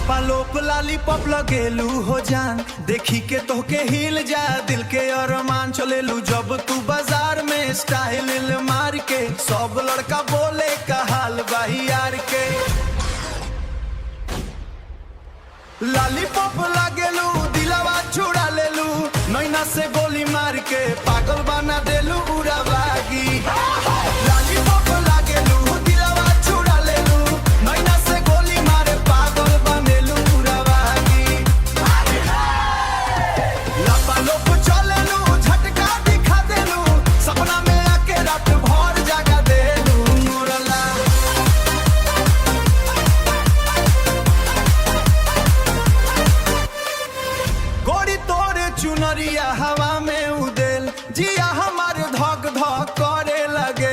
लापा लोप लाली पॉप लगेलू हो जान, देखी के तोहके हिल जा दिल के अरमान। चलेलू जब तू बाजार में स्टाइल मार के, सब लड़का बोले का हाल बाही यार के। लाली पॉप लागेलू, दिलावा छुड़ा लेलू, नैना से गोली मार के पागल बना देलू उड़ावागी। लाली पॉप लागेलू, दिलावा छुड़ा लेलू, नैना से गोली मारे पागल बनेलू उड़ावागी। लापा लोप चलेलू, झटका दिखा देलू, सपना में आके रात भर जागा देलू मुरला। गोरी तोरे चुनरिया हवा में उदेल, जिया हमारे धक धक करे लगे।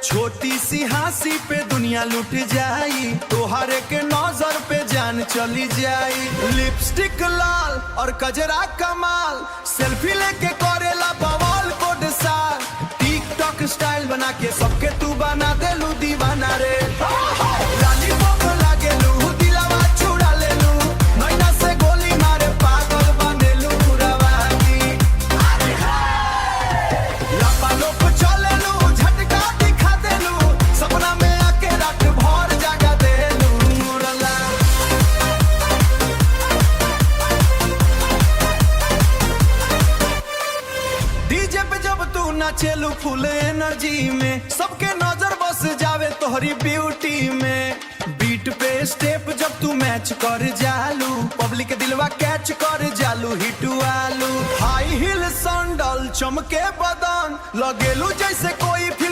छोटी सी हंसी पे दुनिया लुट जाई, तोहरे के नजर पे जान चली जाई। लिपस्टिक लाल और कजरा कमाल, सेल्फी लेके करेला बवाल कोड साल। टिकटॉक स्टाइल बना के सबके तू बना देलू दीवाना रे। लाली पॉप लागेलू, दिलावा छुड़ा लेलू, नैना से गोली मारे पागल बनेलू रवागी। लापा लोप चलेलू, झटका दिखा देलू, सपना में आके रात भर जागा देलू मुरला। डीजे पे जब तू नाचेलू फुल एनर्जी में, सबके नजर बस जावे तोहरी ब्यूटी में। बीट पे स्टेप जब तू मैच कर जालू, पब्लिक दिलवा कैच कर जालू हिटू आलू। हाई हील सैंडल चमके बदन, लगेलू जैसे कोई फिल्म